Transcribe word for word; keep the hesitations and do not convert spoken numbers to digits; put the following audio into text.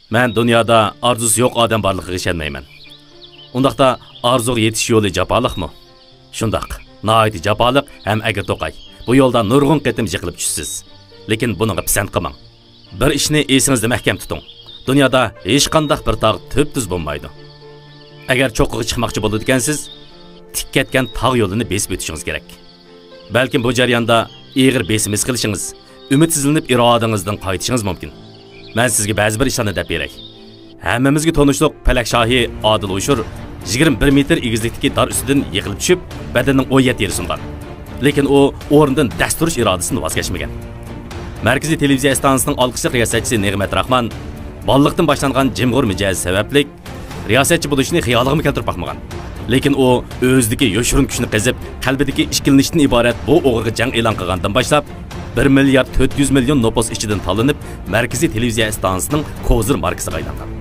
مەن دۇنيادا ئارزۇسى يوق ئادەم بارلىقىغا ئىشەنمەيمەن. ئۇنداقتا ئارزۇغا يېتىش يولى جاپالىقمۇ؟ شۇنداق، ناھايىتى جاپالىق ھەم ئەگرى-توقاي. بۇ يولدا نۇرغۇن قېتىم يىقىلىپ چۈشىسىز. لېكىن بۇنىڭغا پىسەنت قىلماڭ. بىر ئىشنى ئېسىڭىزدە مەھكەم تۇتۇڭ. دۇنيادا ھېچقانداق بىر تاغ تۈپتۈز بولمايدۇ. ئەگەر چوققىغا چىقماقچى بولىدىكەنسىز، تىك كەتكەن تاغ يولىنى بېسىپ ئۆتۈشىڭىز كېرەك. بەلكىم بۇ جەرياندا ئېغىر بېسىم ھېس قىلىشىڭىز، ئۈمىدسىزلىنىپ ئىرادىڭىزدىن قايتىشىڭىز مۇمكىن. مەن سىزگە بەزى بىر ئىشلارنى دەپ بېرەي. ھەممىمىزگە تونۇشلۇق پەلەك شاھى ئادىل ھوشۇر يىگىرمە بىر مېتىر ئېگىزلىكتىكى دار ئۈستىدىن يىقىلىپ چۈشۈپ، بەدىنىنىڭ ئون يەتتە يېرى سۇنغان. لېكىن ئۇ ئورنىدىن دەس تۇرۇش ئىرادىسىدىن ۋاز كەچمىگەن. مەركىزىي تېلېۋىزىيە ئىستانسىسىنىڭ ئالقىشلىق رىياسەتچىسى نېغمەت راخمان بالىلىقتىن باشلانغان جىمغۇر مىجەزى سەۋەبلىك، رىياسەتچى بولۇشنى خىيالىغىمۇ كەلتۈرۈپ باقمىغان. لېكىن ئۇ ئۆزىدىكى يوشۇرۇن كۈچنى قېزىپ، قەلبىدىكى ئىككىلىنىشتىن ئىبارەت بۇ ئوغرىغا جەڭ ئېلان قىلغاندىن باشلاپ، بىر مىليارد تۆت يۈز مىليون نوپۇس ئىچىدىن تاللىنىپ، مەركىزىي تېلېۋىزىيە ئىستانسىسىنىڭ كوزىر ماركىسىغا ئايلانغان.